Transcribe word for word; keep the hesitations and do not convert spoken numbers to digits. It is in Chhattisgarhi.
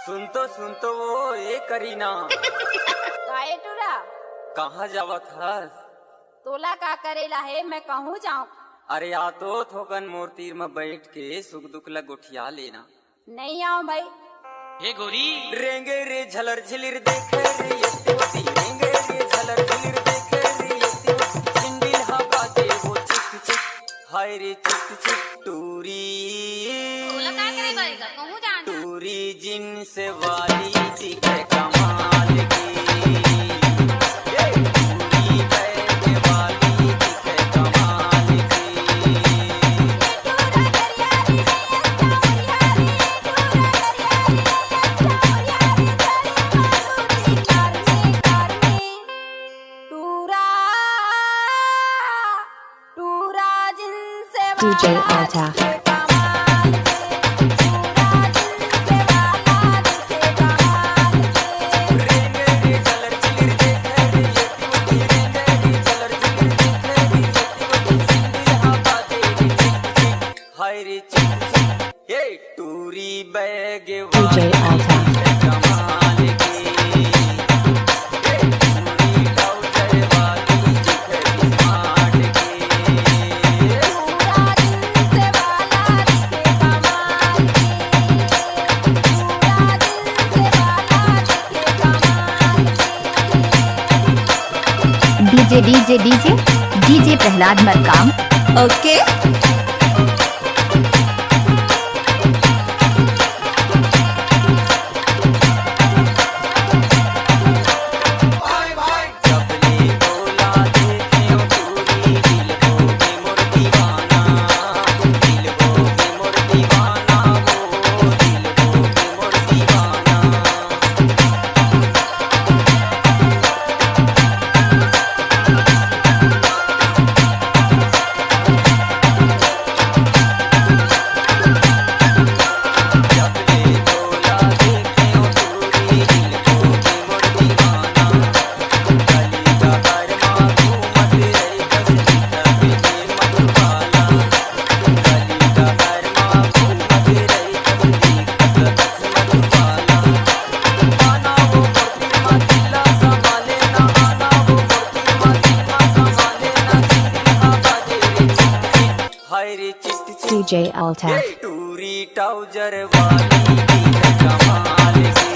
सुन तो, सुन तो, वो ए करीना। काहे टूरा? कहाँ जावत हस? तोला का करेला हे, मैं कहूँ जाऊँ? अरे आ तो थोकन मोर तीर म बैठ के सुख दुख ला गोठिया लेना। नहीं आऊँ भाई। हे गोरी। रेंगे रे झलर झिलिर देखे रे ये तेवती, रेंगे रे झलर झिलिर देखे रे ये तेवती, सिंडिल हा बाजे वो चिक चिक, हाय रे चिक चिक टूरी। तोला का करे बारी का, कहूँ जान। टूरी जींस वाली दिखे कमाल की, ए टूरी बैग वाली दिखे कमाल की। टूरा, टूरा जिनसे DJ वाला Alta। दिखे कमाल के, टूरा जिनसे वाला दिखे कमाल के। हाय रे चिक चिक, हे टूरी बैग DJ वाली Alta। कमाल की। हे टूरी ट्राउजर वाली दिखे स्मार्ट की। पूरा दिल से वाला दिखे कमाल की। पूरा दिल से वाला दिखे कमाल की। DJ DJ DJ DJ Prahlad Markam. OK। हाय रे चिट चिट DJ Alta। ए टूरी ट्राउजर वाली दिखे कमाल की।